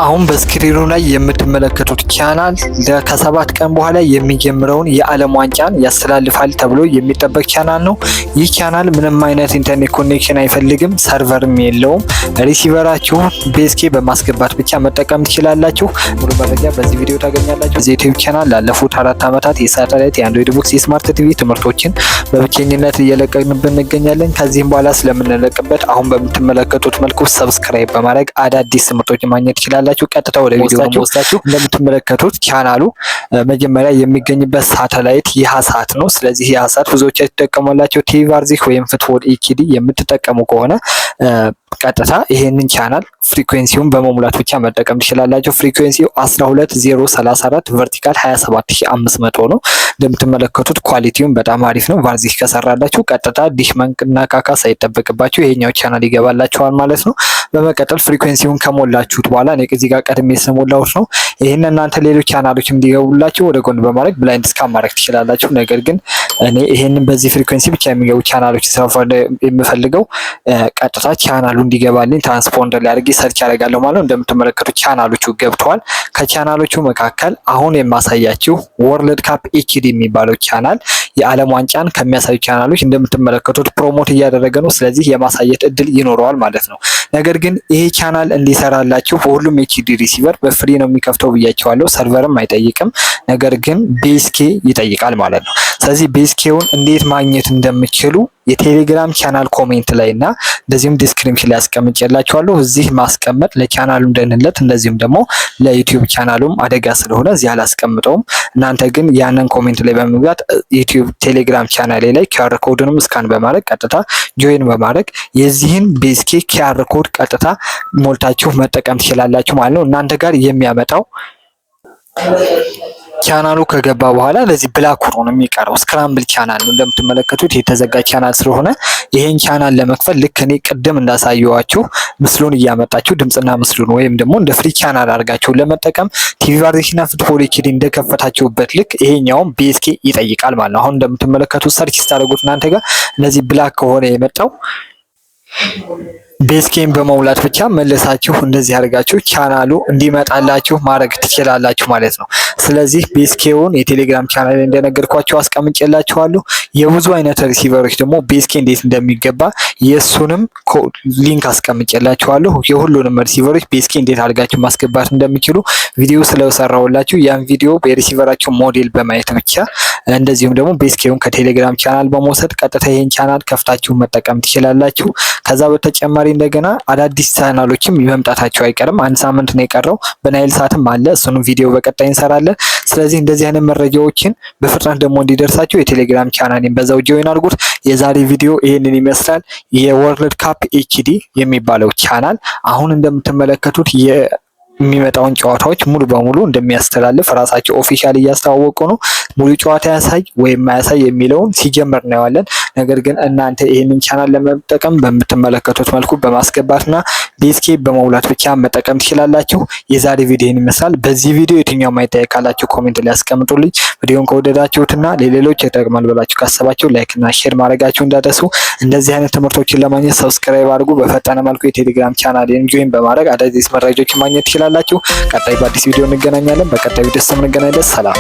አሁን በ screen ኑ ላይ የምትመለከቱት ቻናል ከ7 ቀን በኋላ የሚጀምረውን የዓለም ዋንጫን ያስተላልፋል ተብሎ የሚጠበቅ ቻናል ነው። ይህ ቻናል ምንም አይነት ኢንተርኔት connection አይፈልግም፣ server ም የለውም። Receiver ኣችሁ base key በማስገባት ብቻ መጠቀም ትችላላችሁ። ሙሉ መረጃ በዚህ ቪዲዮ ታገኛላችሁ። በዚህ ዩቲዩብ ቻናል ላለፉት 4 ዓመታት የሳተላይት፣ የ Android box፣ የ smart TV ትምህርቶችን በብቸኝነት እየለቀቅንበት እንገኛለን። ከዚህም በኋላ ስለምንለቅበት አሁን በምትመለከቱት መልኩ subscribe በማድረግ አዳዲስ ትምህርቶችን ማግኘት ትችላላችሁ። ቀጥታ ወደ ቪዲዮ ወስዳችሁ እንደምትመለከቱት ቻናሉ መጀመሪያ የሚገኝበት ሳተላይት ያህሳት ነው። ስለዚህ ያህሳት ብዙዎቻችሁ ትጠቀማላችሁ። ቲቪ ቫርዚክ ወይም Football HD የምትጠቀሙ ከሆነ ቀጥታ ይሄንን channel frequency ውን በመሙላት ብቻ መጠቀም ትችላላችሁ። Frequency ው 12034 vertical 27500 ነው። እንደምትመለከቱት quality ውን በጣም አሪፍ ነው። ቫርዚክ ከሰራላችሁ ቀጥታ ዲሽ መንነካካ ሳይጠበቅባችሁ ይሄኛው ቻናል ይገባላችኋል ማለት ነው። በመቀጠል frequency ውን ከሞላችሁት በኋላ፣ እኔ እዚህ ጋር ቀድሜ ስለሞላሁት ነው። ይህን እናንተ ሌሎች ቻናሎች እንዲገቡላችሁ ወደ ጎን በማድረግ blind scan ማድረግ ትችላላችሁ። ነገር ግን እኔ ይሄንን በዚህ frequency ብቻ የሚገቡ ቻናሎች የምፈልገው ቀጥታ ቻናሉ እንዲገባልኝ transponder ላይ አድርጌ search ያደርጋለሁ ማለት ነው። እንደምትመለከቱት ቻናሎቹ ገብተዋል። ከቻናሎቹ መካከል አሁን የማሳያችሁ World Cup HD የሚባለው ቻናል የዓለም ዋንጫን ከሚያሳዩ ቻናሎች እንደምትመለከቱት promote እያደረገ ነው። ስለዚህ የማሳየት እድል ይኖረዋል ማለት ነው። ነገር ግን ይሄ ቻናል እንዲሰራላችሁ በሁሉም HD receiver በ free ነው የሚከፍተው ብያችኋለሁ። Server ም አይጠይቅም። ነገር ግን base key ይጠይቃል ማለት ነው። ስለዚህ base key ውን እንዴት ማግኘት እንደምትችሉ የቴሌግራም channel comment ላይ እና እንደዚሁም description ላይ አስቀምጬላችኋለሁ። እዚህ ማስቀመጥ ለቻናሉ ደህንነት እንደዚሁም ደግሞ ለዩቲዩብ ቻናሉም አደጋ ስለሆነ እዚህ አላስቀምጠውም። እናንተ ግን ያንን comment ላይ በመግባት ዩቲዩብ ቴሌግራም ቻናሌ ላይ QR code ንም scan በማድረግ ቀጥታ join በማድረግ የዚህን base key QR code ቀጥታ ሞልታችሁ መጠቀም ትችላላችሁ ማለት ነው። እናንተ ጋር የሚያመጣው ቻናሉ ከገባ በኋላ ለዚህ black ሆኖ ነው የሚቀረው። Scramble channel ነው፣ እንደምትመለከቱት የተዘጋ ቻናል ስለሆነ ይሄን ቻናል ለመክፈት ልክ እኔ ቅድም እንዳሳየኋችሁ ምስሉን እያመጣችሁ ድምፅና ምስሉን ወይም ደግሞ እንደ free channel አድርጋችሁ ለመጠቀም ቲቪ ቫርዚሽና Football HD እንደከፈታችሁበት ልክ ይሄኛውም base key ይጠይቃል ማለት ነው። አሁን እንደምትመለከቱት search ስታደርጉት እናንተ ጋር እነዚህ black ከሆነ የመጣው base key ን በመሙላት ብቻ መልሳችሁ እንደዚህ አድርጋችሁ ቻናሉ እንዲመጣላችሁ ማድረግ ትችላላችሁ ማለት ነው። ስለዚህ base key ውን የቴሌግራም ቻናል እንደነገርኳችሁ አስቀምጬላችኋለሁ። የብዙ አይነት receiver ኦች ደግሞ base key እንዴት እንደሚገባ የእሱንም link አስቀምጬላችኋለሁ። የሁሉንም receiver ኦች base key እንዴት አድርጋችሁ ማስገባት እንደሚችሉ ቪዲዮ ስለሰራሁላችሁ ያን ቪዲዮ በ receiver ኣችሁ ሞዴል በማየት ብቻ እንደዚሁም ደግሞ base key ውን ከቴሌግራም ቻናል በመውሰድ ቀጥታ ይሄን ቻናል ከፍታችሁ መጠቀም ትችላላችሁ። ከዛ በተጨማሪ እንደገና አዳዲስ ቻናሎችም መምጣታቸው አይቀርም። አንድ ሳምንት ነው የቀረው። በናይል ሳትም አለ። እሱንም ቪዲዮ በቀጣይ እንሰራለን። ስለዚህ እንደዚህ አይነት መረጃዎችን በፍጥነት ደግሞ እንዲደርሳችሁ የቴሌግራም ቻናሌን በዛው join አድርጉት። የዛሬ ቪዲዮ ይህንን ይመስላል። የ World Cup HD የሚባለው ቻናል አሁን እንደምትመለከቱት የሚመጣውን ጨዋታዎች ሙሉ በሙሉ እንደሚያስተላልፍ ራሳቸው official እያስተዋወቁ ነው። ሙሉ ጨዋታ ያሳይ ወይም አያሳይ የሚለውን ሲጀምር እናየዋለን። ነገር ግን እናንተ ይህንን ቻናል ለመጠቀም በምትመለከቱት መልኩ በማስገባትና base key በመሙላት ብቻ መጠቀም ትችላላችሁ። የዛሬ ቪዲዮ ይህን ይመስላል። በዚህ ቪዲዮ የትኛውም አስተያየት ካላችሁ comment ላይ አስቀምጡልኝ። ቪዲዮን ከወደዳችሁትና ለሌሎች ይጠቅማል ብላችሁ ካሰባችሁ like እና share ማድረጋችሁ እንዳትረሱ። እንደዚህ አይነት ትምህርቶችን ለማግኘት subscribe አድርጉ። በፈጠነ መልኩ የቴሌግራም channel join በማድረግ አዳዲስ መረጃዎችን ማግኘት ትችላላችሁ። ቀጣይ በአዲስ ቪዲዮ እንገናኛለን። በቀጣይ ቪዲዮ እስከምንገናኝ ድረስ ሰላም።